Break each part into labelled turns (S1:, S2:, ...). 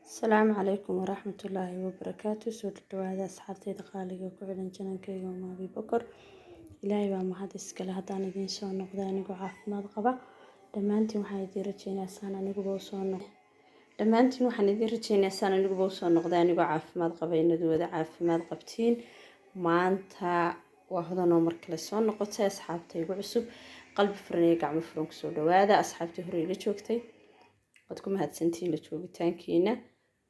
S1: Asalaamu calaykum waraxmatullaahi wabarakaatu. Soo dhawaada asxaabteyda qaaliga ku xidhan channelkayga Maabi Bokor. Ilaahay baa mahad iskale haddaan idiin soo noqday anigoo caafimaad qaba. Dhammaantiin waxaan idiin rajeynayaa saan aniguba usoo noqday. Dhammaantiin waxaan idiin rajeynayaa saan aniguba usoo noqday anigoo caafimaad qaba, inaad wada caafimaad qabtiin. Maanta waa hodan oo mar kale soo noqotay. Asxaabta igu cusub, qalbi furan iyo gacmo furan kusoo dhawaada. Asxaabtii hore ila joogtay, waad ku mahadsantihiin la joogitaankiina,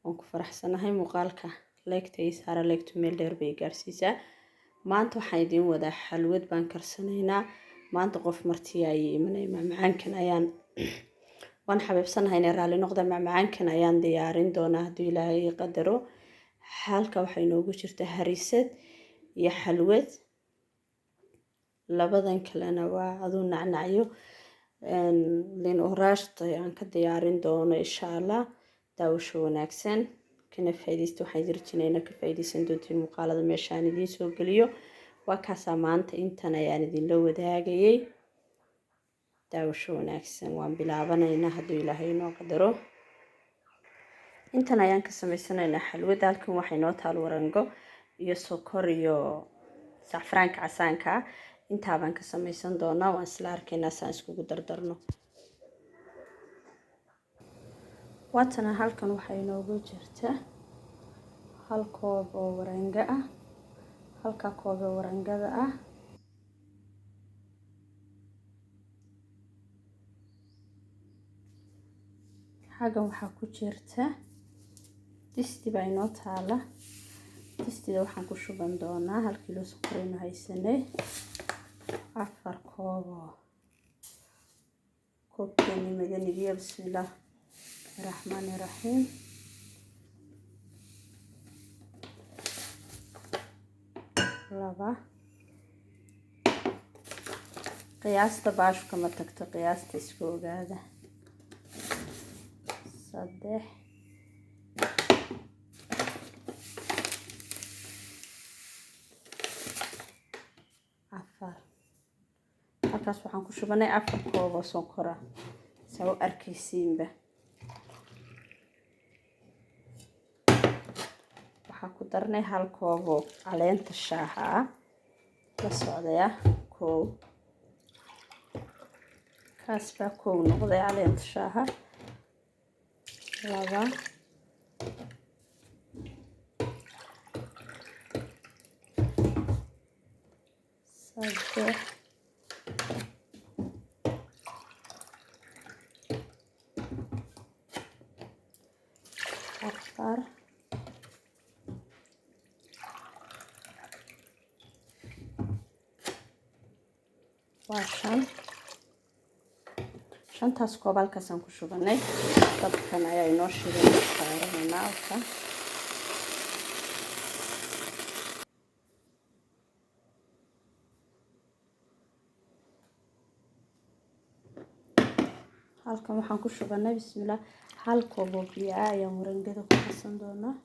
S1: waan ku faraxsanahay. Muuqaalka like-ta ii saara, like-tu meel dheer bay gaarsiisaa. Maanta waxaan idiin wadaa xalwad baan karsanaynaa. Maanta qof martiya ayay imanay. Macmacaankan ayaan waan xabiibsanahay inay raalli noqda. Macmacaankan ayaan diyaarin doonaa hadduu Ilaahay ii qadaro. Halka waxay inoogu jirta harisad iyo xalwad, labadan kalena waa aduu nacnacyo liin oraashta aan ka diyaarin doono, insha Allah. Daawasho wanaagsan, kana faa'iidaysta. Waxaan idin rajeynayaa inaad ka faa'iidaysan doontiin muuqaalada meeshaan idiin soo geliyo. Waa kaasaa, maanta intan ayaan idinla wadaagayay. Daawasho wanaagsan, waan bilaabanaynaa hadduu Ilaahay inoo qadaro. Intan ayaan ka samaysanaynaa xalwada. Halkan waxay noo taal warango iyo sokor iyo sacfraanka casaanka. Intaabaan ka samaysan doonaa, waan isla arkaynaa saan iskugu dardarno. Waatana, halkan waxaa inoogu jirta hal koob oo warango ah, halka koob oo warangada ah. Xaggan waxaa ku jirta disti baa inoo taala. Distida waxaan ku shuban doonaa hal kiilo sokoraynu haysanay, 4 koob oo koobkeeni madanigiya. Bismillaah raxmaani raxiim. Laba, qiyaasta baashu kama tagto, qiyaasta iska ogaada. 3, 4. Halkaas waxaan ku shubanay 4 koob oo sonkora, saa u arkaysiinba. Waxaa ku darnay hal koob oo caleenta shaaha ah la socdaya. Koow kaas baa koow noqday caleenta shaaha. 2, 3, 4, waa 5. Shantaas koob halkaasaan ku shubanay. Dabkan ayaa inoo shidan, saaranaynaa halka. Halkan waxaan ku shubanay, bismillah, hal koob oo biyo ah ayaan warangada ku qasan doonaa.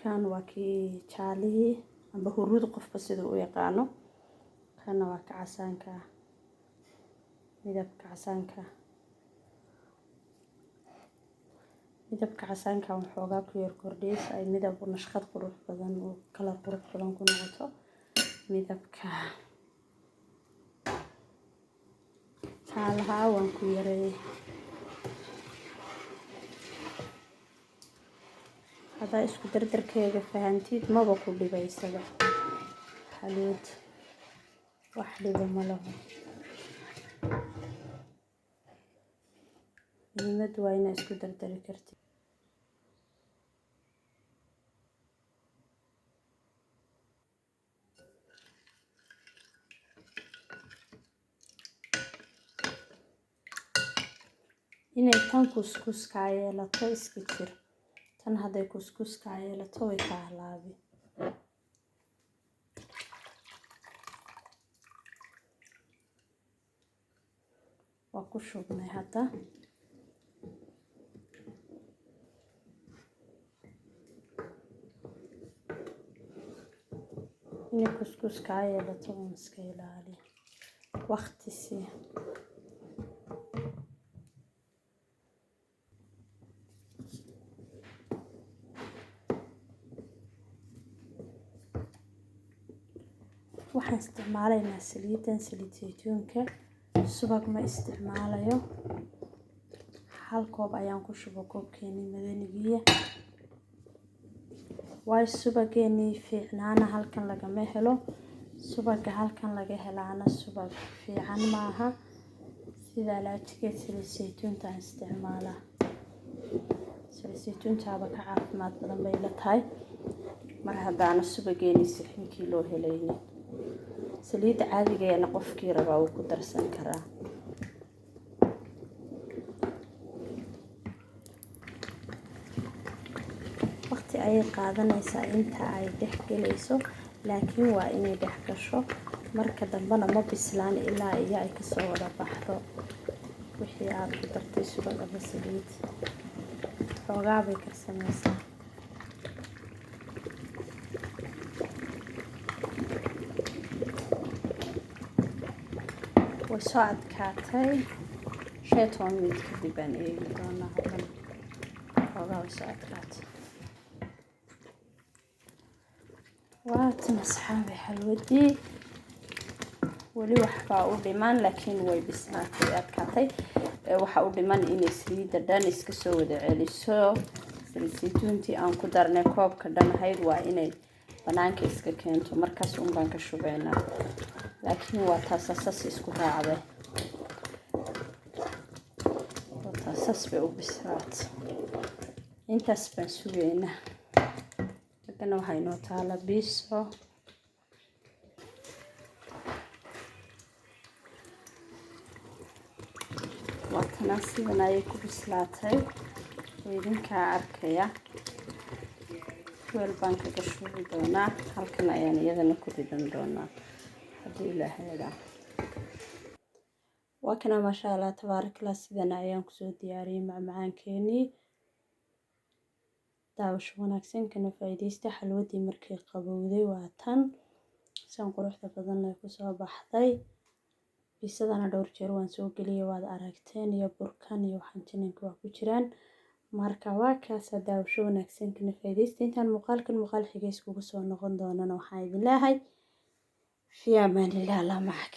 S1: Kan waa kii jaalihii amba huruud, qofka sida u yaqaano. Kana waa ka casaanka, midabka casaanka. Midabka casaanka waxoogaa ku yar kordhiyay si ay midab nashqad qurux badan oo kalar qurux badan ku noqoto. Midabka jaalaha waan ku yareeyay. Haddaa isku dardarkeega fahantid, maba ku dhibaysaba xalwad, wax dhiba ma laho. Muhiimaddu waa inaa isku dardari kartid. Inay tan kuskuskaa yeelato iska jir. Tan hadday kuskuskaa yeelato, way kaa halaabi. Waa ku shubnay hadda. Inay kuskuskaa yeelato uun iska ilaali, waqti sii. Waxaan isticmaalaynaa saliidan, saliid saytuunka, subag ma isticmaalayo. Hal koob ayaan ku shubo koobkeenii madanigiya, waayo subageenii fiicnaana halkan lagama helo. Subaga halkan laga helaana subag fiican maaha. Sidaa laajigeed saliid saytuuntaan isticmaalaa, saliid saytuuntaaba ka caafimaad badan bay la tahay mar haddaana subageenii sixinkii loo helaynin. Saliidda caadigeena qofkii rabaa wuu ku darsan karaa. Waqti ayay qaadanaysaa inta ay dhex gelayso, laakiin waa inay dhex gasho. Marka dambena ma bislaan ilaa iyo ay kasoo wada baxdo wixii aad ku dartay, subag ama saliid. Xoogaa bay karsamaysaa. Way soo adkaatay. 15 minute kadib baan eegi doonaa haddana. Xoogaa way soo adkaatay. Waatan asxaabi, xalwadii weli waxbaa u dhiman, laakiin way bislaatay, adkaatay. Waxaa u dhiman inay saliidda dhan iska soo wada celiso. Saliid saytuuntii aan ku darnay koobka dhan ahayd waa inay banaanka iska keento, markaas un baan ka shubeynaa. Laakiin waa taasasas isku raacday, waa taasas bay u bislaatay. Intaas baan sugeynaa. Haddana waxaa inoo taala biiso. Waatana sidan ayay ku bislaatay, idinkaa arkaya. Weel baan kaga shubi doonaa, halkan ayaan iyadana ku ridan doonaa haddii Ilaahay idhaa. Waa kana, maasha Allah tabaarakallah, sidan ayaan kusoo diyaariyey macmacaankeenii. Daawasho wanaagsan, kana faa'iidaysta. Xalwadii markay qabowday waa tan san quruxda badan ay kusoo baxday. Biisadana dhowr jeer waan soo geliyay, waad aragteen, iyo burkan iyo waxaan jananka waa ku jiraan. Marka waa kaasa, daawasho wanaagsan, kana faa'iidaysta. Intaan muuqaalkan muuqaal xiga iskugu soo noqon doonana, waxaan idin leeyahay fi amaanillah, allah macak.